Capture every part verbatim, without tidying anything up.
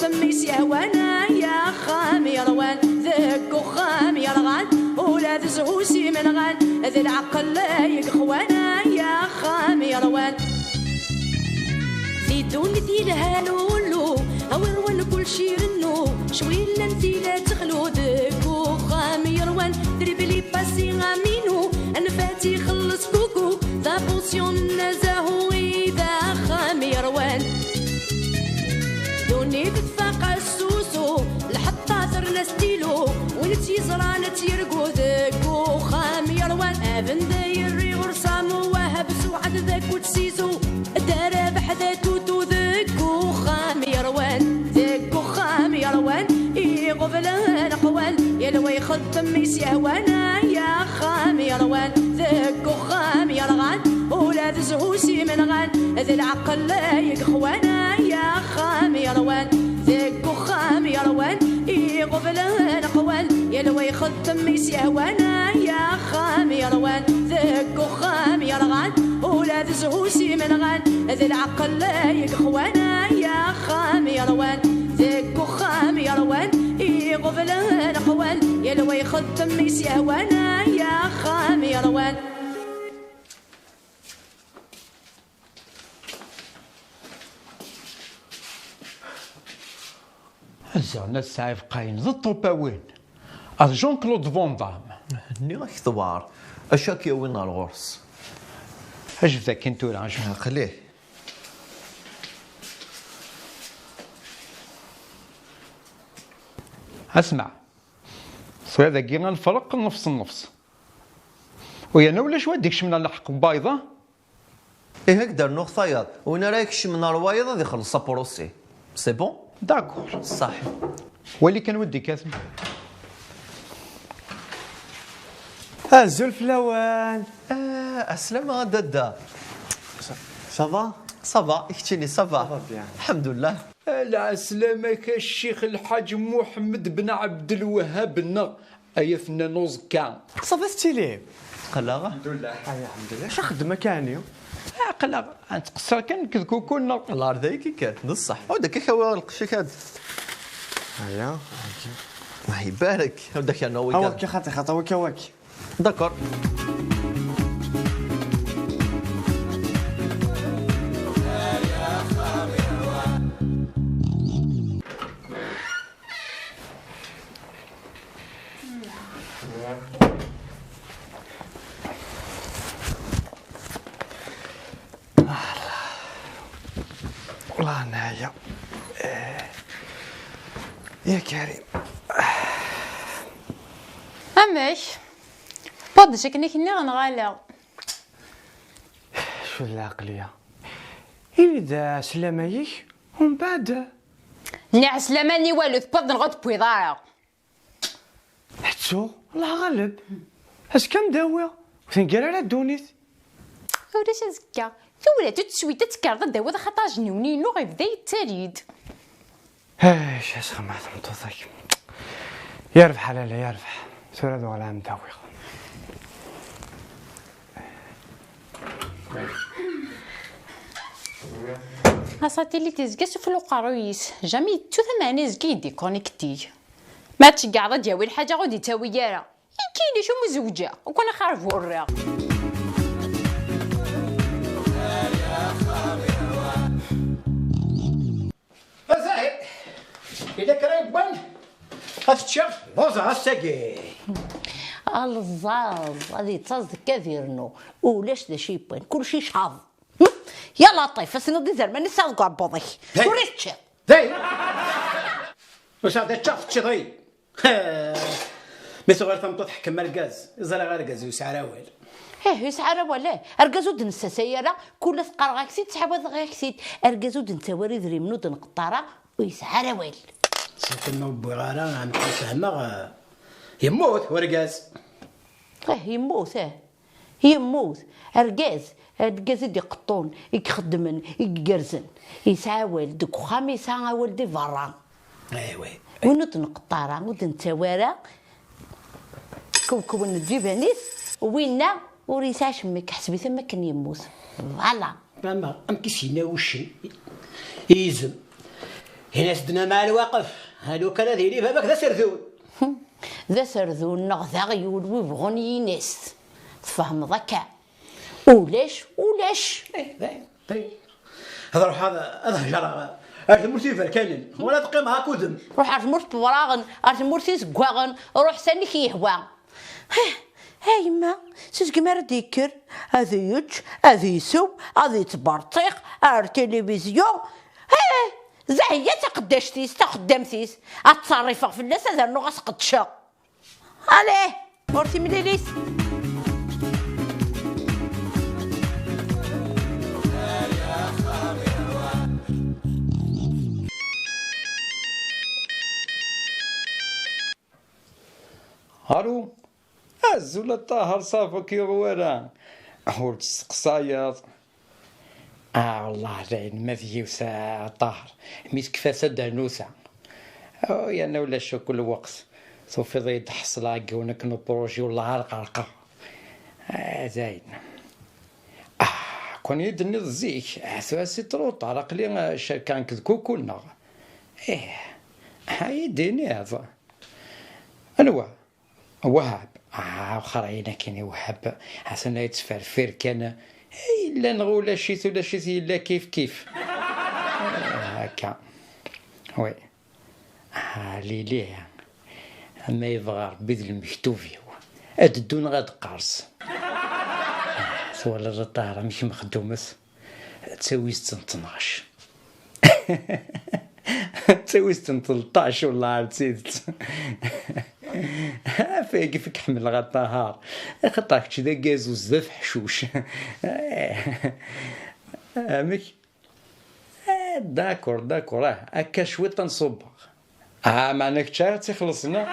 Mmi-s yehwan, ay axxam yerwan, deg uxxam yerɣan, ula d zzhu s imenɣan, d lɛeqel ay yexwan, ay axxam yerwan. Di ddunit yelhan ullu, awer wan kullec irennu, cwi llan tila texlu, deg uxxam yerwan, drib li passi aminu, anfat ixelleṣ kuku, d apusyon n azahu i d axxam yerwan. Ddunit tfaq asusu, lḥeṭṭa terna stilu, win tt-yeẓran ad tt-yergu, deg uxxam yerwan. Abenday yerri ɣur-s amuwaheb, sewɛed d akut sisu, dda rabeḥ d atutu, deg uxxam yerwan. Deg uxxam yerwan, iɣeblan qwan, yal wa ixeddem is yehwan, ay axxam yerwan. Deg uxxam yerɣan, ula d zzhu s imenɣan, d lɛeqel ay yexwan, ay axxam yerwan. Deg uxxam yerwan, iɣeblan qwan, yal wa ixeddem is yehwan, ay axxam yerwan. Deg uxxam yerɣan, ula d zzhu s imenɣan, d lɛeqel ay yexwan, ay axxam yerwan. Deg uxxam yerwan, iɣeblan qwan, yal wa ixeddem is yehwan, ay axxam yerwan. Azzeɣ n At Sɛid Qayen d ṭṭupawin. Ar Jean-Claude Van Damme. Nniɣ-ak tewɛer. Acu ak-yawin ar ɣur-s? Ajbed akkin tura, ajbed. Aql-i. Asma. Tura dagi lferq nnefs nnefs. U yerna ulac wa d-ikecmen ar lḥeqq n wayeḍ-a? Ih, ad k-d-rnuɣ tayeḍ. Win ara ikecmen ar wayeḍ ad ixelleṣ apṛusi. C'est bon? D'accord. Ṣaḥ. Wali kan wa d-ikkaten. Azul fell-awen. Ah, aslama a dadda. Ça va? Ça va, i keččini, ça va? Ça va bien. Lḥemdullah. Lɛeslama-k a ccix Lḥaǧ Muḥemmed ben Ɛebdelwehhab-nneɣ. Ay afennan uẓekka. Ça va tettili? Aql-aɣ. Lḥemdullah. Ay, lḥemdullah. Acu xeddem akka ɛni? Aql-aɣ, ad nettqeṣṣer kan nekk d kuku-nneɣ. Lɛar d ayk ikker, d ṣṣeḥ. Ɛud akka kawi lqecc-ik ad. Aya, aya. Allah ibarek. Ɛud akka nawi. Awak xaṭi, xaṭi, awak, awak. D'accord. Wallah neɛya. Eh. Ya Karim. Amek? Tewwiḍ-d akken i k-nniɣ neɣ ala? Cfu d lɛeqliya. Ini-d ɛeslama-ik, umbeɛd. Nniɣ ɛeslama-nni walu, tewwiḍ-d neɣ ur tewwiḍ ara? Ḥettu, Allah ɣaleb. Azekka ad m-d-awiɣ. Ur tenger ara ddunit. Ulac azekka. Tura ur teswit ad tekkreḍ ad d-tawiḍ axaṭer ajenniwen-inu ibda yettali-d. Ay, asxemma tameṭṭut-agi. Yerbeḥ a lalla, yerbeḥ. Tura ad uɣaleɣ ad m-d-awiɣ. Asaṭili tizga sufell uqerruy-is. Jamais yettu tameɛna yezga yeddikonekti. Ma tceggɛeḍ ad d-yawi lḥaǧa ur d-yettawi ara. Ikkin acu mu zewǧeɣ, ukun axir burreɣ. Azay! Yella kra yewwan? Ad ččeɣ, lluẓeɣ ass-agi. Alẓaẓ, ad yettaẓ deg ad yernu. Ulac d acu yewwan, kulci yecɛaḍ. Ya Laṭif, ass-nni d izerman i tesɛiḍ deg uɛebbuḍ-ik. Hey! Ur i teččiḍ. Day! Ur sɛiɣ d ččeɣ, teččiḍ-iyi. Mi tuɣal tameṭṭut tḥekkem argaz, ẓriɣ argaz ur yesɛi ara awal. Ih, ur yesɛi ara awal, eh. Argaz ur d-nessasay ara, kul ass qqareɣ-ak-t-id, ttɛawadeɣ-ak-t-id. Argaz ur d-nettawi ara idrimen, ur d-neqṭ ara, ur yesɛi ara awal. Sakin ma ur wwiɣ ara, amek i fehmeɣ, eh, yemmut urgaz. Ih, yemmut, eh. Yemmut. Argaz, argaz i d-iqeṭṭun, i ixeddmen, i igerrzen. Yesɛa awal deg uxxam, yesɛa awal di berra. Aywa. Win ur d-neqṭ ara, ur d-nettawi ara, kewkwen lǧiban-is, winna ur yesɛi acemma, ḥseb-it am akken yemmut. Voilà. Ama amek i s-yenna wuccen i yizem, Ini-as-d nna mɛa lwaqef, a lukan ad yili baba-k d aserdun. D aserdun neɣ d aɣyul wi bɣun yini-as-t. Tfehmeḍ akka? Ulac, ulac. Eh, dayen, dayen. Ad ruḥeɣ ad, ad hejreɣ ar tmurt iberkanen, wala ad qqimeɣ akked-m. Ruḥ ar tmurt n Wraɣen, ar tmurt izeggaɣen, ruḥ s anik yehwa. Heh, a yemma, si segmi ara d-yekker, ad yečč, ad isew, ad yettberṭiq ar tilivizyu. Heh, Zahya d taqeddact-is, taxeddamt-is, ad ttṣerrifeɣ fell-as, ad rnuɣ ad s-qeddceɣ. Allez, ɣur timlilit. Alu, azul a Ṭaher, ṣafa k-yuɣ wara, ur d-testeqsayeḍ. Ah, wellah dayen ma d yiwet a Ṭaher, mi tekfa tadernut-a. Oh, yerna ulac akk lweqt, tufiḍ-iyi-d ḥeṣleɣ deg yiwen akken upṛuji, wellah ar ɣerqeɣ. Ah, dayen. Ah, kun iyi-d-tenniḍ zik, ah, tura si truṭar, aql-i, ah, cerkeɣ nekk d kuku-nneɣ. Ih, ah, iyi-d-tiniḍ. Anwa? Wahab. Ah, wexxer-ayin akin i Wahab. Atan la yettferfir kan. Yella neɣ ulac-it, ulac-it, yella kif kif. Ah, akka. Oui. Ah, Lili. Ma yebɣa Rebbi d lmektub-iw, ad ddu neɣ ad qqers. Ah, twalaḍ a Ṭaher amek mexdumet? D tawist n tnac. D tawist n tleṭṭac, wellah ar d tidet. Afak, afak ḥemmleɣ a Ṭaher. Axaṭer kečč d agazuz, d afeḥcuc. Amek? Eh, d'accord, d'accord, ah, akka cwiṭ ad nṣubbeɣ. Ah, meɛna kečč ara tt-ixellṣen, ah?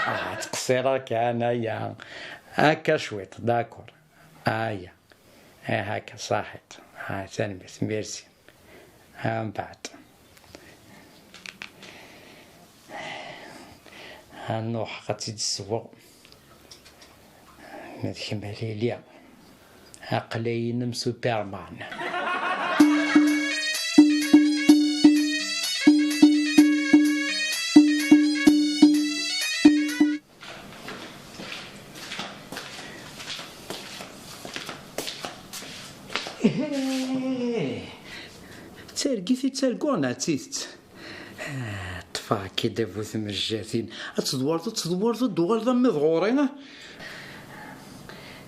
Ah, ttqeṣṣireɣ kan, aya. Akka cwiṭ, d'accord. Aya. Eh, akka, ṣaḥit. Ah, tanemmirt, merci. Ah, mbeɛd. Ah, nruḥ, ad tt-id-ssewweɣ. Ma d kemm a Lili, aql-ayen am Superman. Ihey! D targit i ttarguɣ neɣ d tidet? Ah, ṭṭfeɣ-k-id a bu tmejjatin. Ad tedwareḍ, ad tedwareḍ, ad d-tuɣaleḍ am ɣur-i, ah?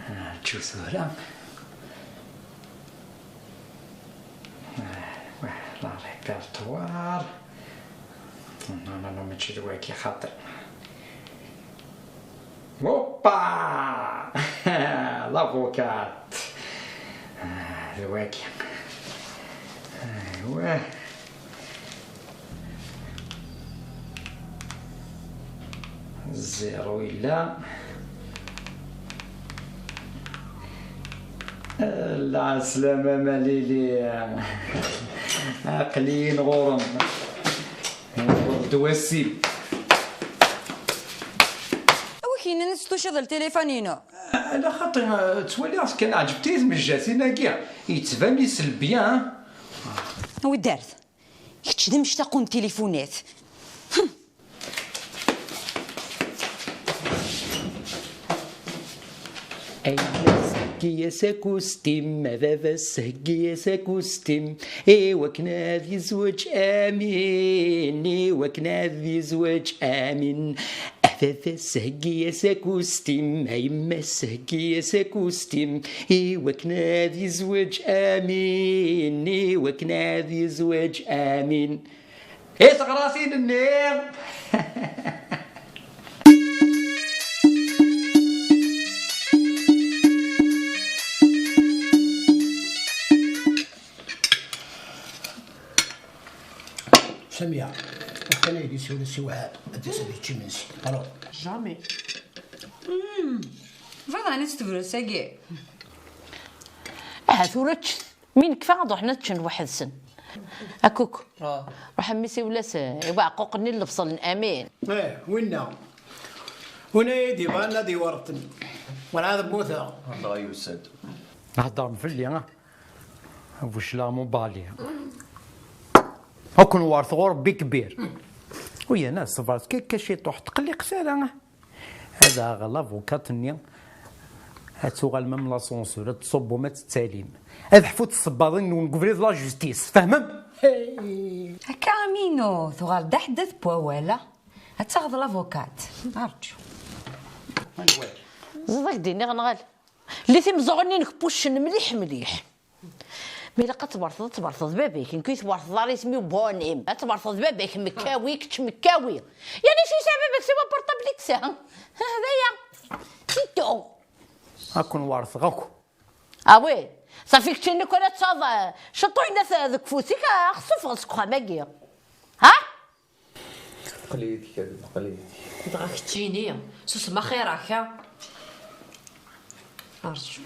Ah, ǧǧu tura. Ah, le répertoire. Non, non, non, mačči d wagi xaṭi. Hoppa! L'avocat! Ah, d wagi. Aywa. Zéro yella. Lɛeslama a Lili. Aql-iyi ɣur-m. Ɣur-d wassim. Awi-k yenna-nni testuciḍ ltilifun-inu? Ala xaṭi, ttwaliɣ-tt kan, ɛǧbent-iyi tmejjatin-agi. Yettban iselbi, ha? Awi-d ar d. Kečč d amectaq n tilifunat. A yemma-s heggi-yas akustim, a baba-s heggi-yas akustim, i wakken ad yezweǧ Amin, i wakken ad yezweǧ Amin. A baba-s heggi-yas akustim, a yemma-s heggi-yas akustim, i wakken ad yezweǧ Amin, i wakken ad yezweǧ Amin. I teɣratin-nni? Samiya, kan ay d-isawel si Wahab, ad d-yas ad yečč imensi. Alors. Jamais. Bɣiḍ ɛni s tebrust-agi? Aha tura ččet. Mi nekfa ad ruḥen ad ččen weḥd-sen. Akuk. Ah. Ruḥ a mmi siwel-as i uɛquq-nni n lebṣel n Amin. Eh, winna. Winna i d-ibɣan ad iwerṭen. Werɛad mmuteɣ. Dɣa yusa-d. Heddrem fell-i, ah. Bu clair mon bali. Ad ken-werteɣ ur Rebbi kbir. Uyana, ṣebret kan, kan ciṭuḥ, tqelliqet ara. Ad aɣeɣ lavukat-nni, ad tuɣal même l'ascenseur, ad tṣubbum, ad tettalim. Ad ḥfut tṣebbaḍin-nwen deg ubrid la justice, tfehmem? Akka a Mino, tuɣal d aḥeddad n wawal, a? Ad taɣeḍ lavukat. Arǧu. Ẓiḍ ak-d-iniɣ nɣal. Lli timeẓuɣin-inek puccen mliḥ mliḥ. Ma ilaq ad tberteḍ, ad tberteḍ baba-k, nekk i tberteḍ ar isem-iw Bonim, ad tberteḍ baba-k mekkawi, kečč mekkawi. Yani s yesɛa baba-k siwa portable i yesɛa. D aya. Sito. Ad ken-werteɣ akk. Ah oui. Safi keččini kan ad taḍ, eh, ciṭuḥ-nni deg ufus-ik, ah, xsufeɣ seg uxxam-agi. Ha? Teqqel yid-k, ad teqqel yid-k. Dɣa keččini, susem axir-ak, ha? Arǧu.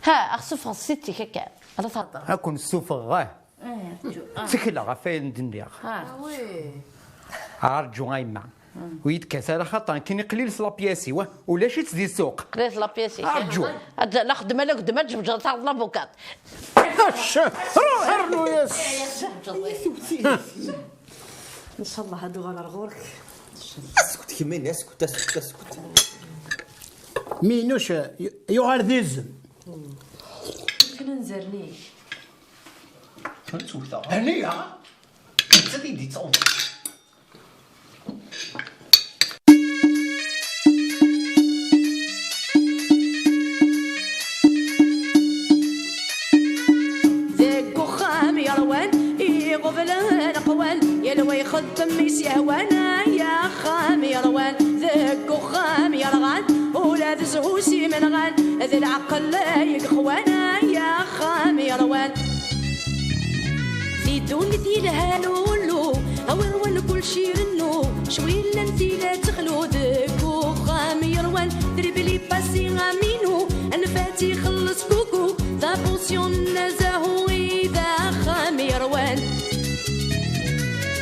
Ha, ad ɣ-sufɣeḍ siti-k akka. Ala thedder. Ad ken-ssufɣeɣ, ah. Ttekleɣ ɣef wayen d-nniɣ. Ah. Arǧu a yemma. Ur yi-d-kkat ara xaṭer nekkini qlil s lapyas-iw, ah. Ulac-itt di ssuq. Qlil s lapyas-ik. Arǧu. Ad la xeddem ala gdem ad tjebǧeḍ taɣeḍ labukat. Ruḥ rnu-yas. Ncallah ad uɣaleɣ ɣur-k. Asket kemmini, asket, asket, asket. Minuc, y-, yuɣal d izem. Akken anzaren-ik. Ur tt-wteɣ. Hniya. Nettat i d-yettawḍen. Deg uxxam yerwan, iɣublen qwan, yal wa ixeddem i s-yehwan. Ay axxam yerwan, deg uxxam yerɣan, ula d zzhu s imenɣan, d leɛqel ay yexwan. Ay axxam yerwan. Di ddunit yelhan ullu, awer wan kulci irennu, cwi llan tila texlu. Deg uxxam yerwan, trebli pasi aminu, anfat ixelleṣ kuku, d apusyon n azahu i d axxam yerwan.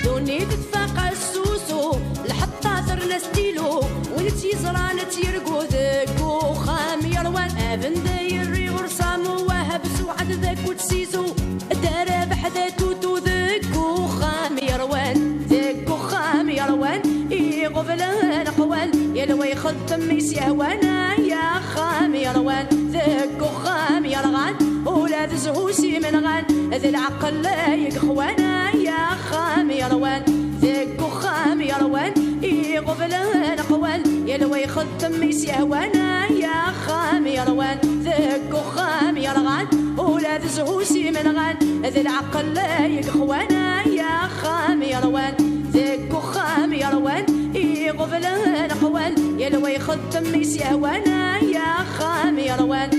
Ddunit tfaq asusu, lḥeṭṭa terna stilu, win tt-yeẓran ad tt-yergu. Deg uxxam yerwan, abendayri ɣur-s amu wahab suɛad d akut sizu, d arabeḥ d akutu. Deg uxxam yerwan, deg uxxam yerwan, iɣublen qwan, yal wa ixeddem i s-yehwan. Ay axxam yerwan, deg uxxam yerɣan, ula d zzhu s imenɣan, d leɛqel ay yexwan. Ay axxam yerwan, deg uxxam yerwan, iɣublen qwan, yal wa ixeddem i s-yehwan. Ay axxam yerwan, deg uxxam yerɣan, ula d zzhu s imenɣan, d leɛqel ay yexwan. Ay axxam yerwan, deg uxxam yerwan, iɣublen qwan, yal wa ixeddem i s-yehwan. Ay axxam yerwan.